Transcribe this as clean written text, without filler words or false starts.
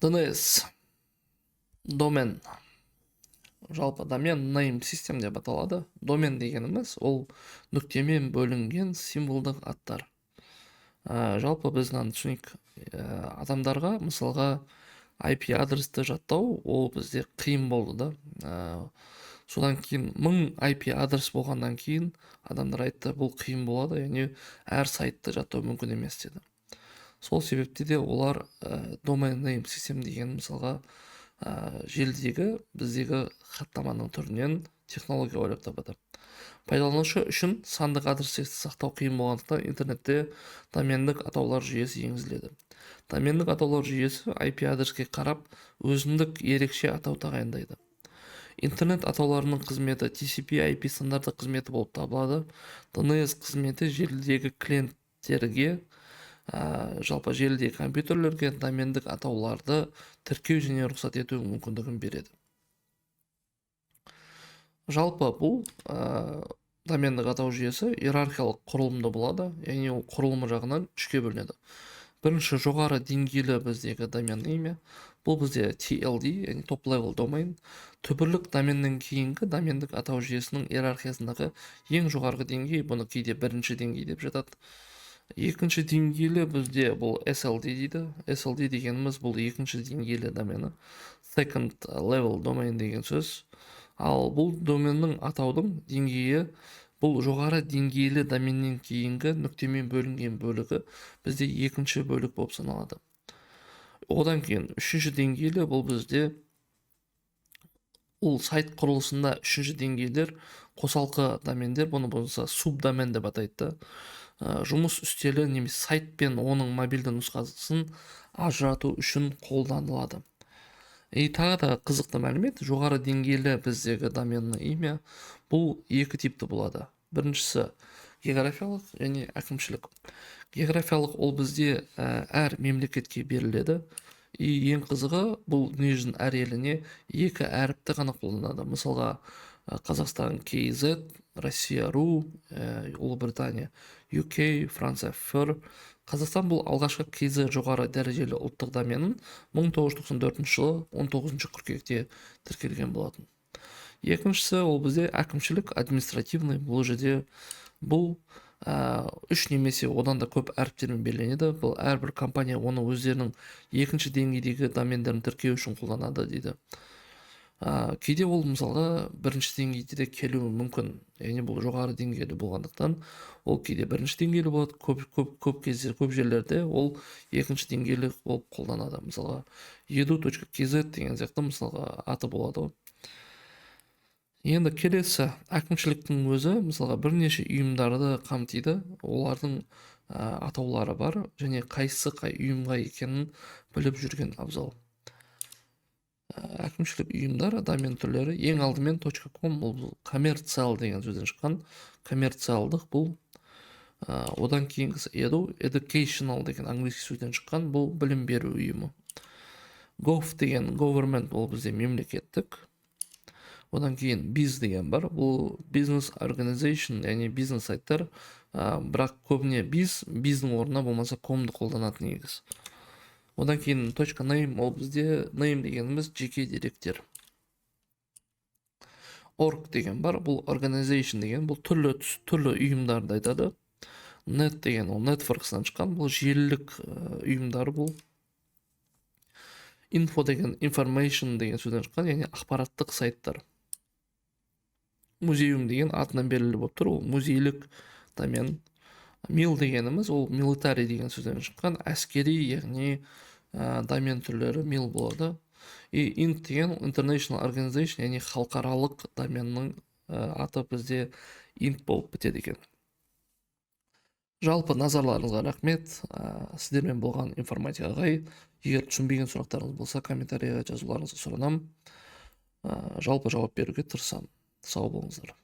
DNS домен, жалпы domain name system деп аталады. Домен дегеніміз ол нүктемен бөлінген символдық аттар. Жалпы біз мынаны түсінейік. Адамдарға, мысалға, IP адресті жаттау ол бізде қиын болды да. Содан кейін 1000 IP адрес болғаннан кейін адамдар айтты, бұл қиын болады, яғни әр сайтты жаттау мүмкін емес деді. Сол себепті де олар domain name system деген, мысалға, желідегі біздегі хаттаманың түрінен технология ойлап табады. Пайдаланушы үшін сандық адрестерді сақтау қиын болғандықтан, интернетте домендік атаулар жүйесі енгізіледі. Домендік атаулар жүйесі IP адреске қарап, өзіндік ерекше атау тағайындайды. Интернет атауларының қызметі TCP IP стандарты қызметі болып табылады. DNS қызметі желідегі клиенттерге, жалпы желідегі компьютерлерге домендік атауларды тіркеу және рұқсат ету мүмкіндігін береді. Жалпы бұл домендік атау жүйесі иерархиялық құрылымда болады, яғни ол құрылымы жағынан үшке бөлінеді. Бірінші жоғары деңгейлі біздегі домен имя, бұл бізде TLD, яғни top level domain. Түбірлік доменнен кейінгі домендік атау жүйесінің иерархиясындағы ең жоғарғы деңгей, бұны кейде бірінші деңгей деп жатады. Екінші деңгейлі бізде бұл SLD дейді. SLD дегеніміз бұл екінші деңгейлі домені, second level domain деген сөз. Ал бұл доменнің атаудың деңгейі, бұл жоғары деңгейлі доменнен кейінгі нүктемен бөлінген бөлігі бізде екінші бөлік болып саналады. Одан кейін үшінші деңгейлі, бұл бізде ол сайт құрылысында үшінші деңгейлер қосалқы домендер, бұны болса субдомен деп атайды да. Жұмыс үстелі немесе сайт пен оның мобильді нұсқасын ажырату үшін қолданылады. И тағы да қызықты мәлімет: жоғары деңгейлі біздегі доменное имя бұл екі типті болады. Біріншісі географиялық және әкімшілік. Географиялық ол бізде әр мемлекетке беріледі. И ең қызығы, бұл дүниежүзінің әр еліне екі әріпті ғана қолданады. Мысалға, Қазақстан KZ, Россия РУ, Ұлыбритания UK, Франция FR. Қазақстан бұл алғашқы KZ жоғары дәрежелі ұлттық доменін 1994 жылы 19 қыркүйекте тіркелген болатын. Екіншісі ол бізде әкімшілік, административный. Бұл жерде бұл үш немесе одан да көп әріптермен белгіленеді. Бұл әрбір компания оны өздерінің екінші деңгейдегі домендерін тіркеу үшін қолданады дейді. Кейде ол, мысалға, бірінші деңгейде де келуі мүмкін, яғни бұл жоғары деңгейлі болғандықтан, ол кейде бірінші деңгейлі болады, көп көп көп кезде, көп жерлерде ол екінші деңгейлі болып қолданады. Мысалға, edu.kz деген сияқты, мысалға, аты болады ғой. Енді келесі әкімшіліктің өзі, мысалға, бірнеше ұйымдарды қамтиды. Олардың атаулары бар және қайсысы қай ұйымға екенін біліп жүрген абзал. Әкімшілік ұйымдар домен түрлері: ең алдымен .com, бұл коммерциал деген сөзден шыққан, коммерциалдық бұл. Одан кейінгісі edu, educational деген английский сөзден шыққан, бұл білім беру ұйымы. Gov деген government, бұл бізде мемлекеттік. Одан кейін biz деген бар, бұл business organization, яғни бизнес сайттар. Бірақ көбіне biz, bizдің орнына болмаса comды қолданады негізі. Одан кейін точка name, ол бізде name дегеніміз жеке деректер. Org деген бар, бұл organization деген, бұл түрлі ұйымдарды айтады. Net деген ол networks'нан шыққан, бұл желілік ұйымдар бұл. Info деген information деген сөзден шыққан, яғни ақпараттық сайттар. Museum деген атынан белгілі болып тұр, ол музейлік домен. Mil дегеніміз ол military деген сөзден шыққан, әскери, яғни домен түрлері mil болады. И int деген international organization, яғни халықаралық доменнің аты бізде int болып бітеді екен. Жалпы, назарларыңызға рахмет. Сіздермен болған Информатика ағай. Егер түсінбеген сұрақтарыңыз болса, комментарийға жазуларыңызды сұранамын. Жалпы, жауап беруге тырысамын. Сау болыңыздар.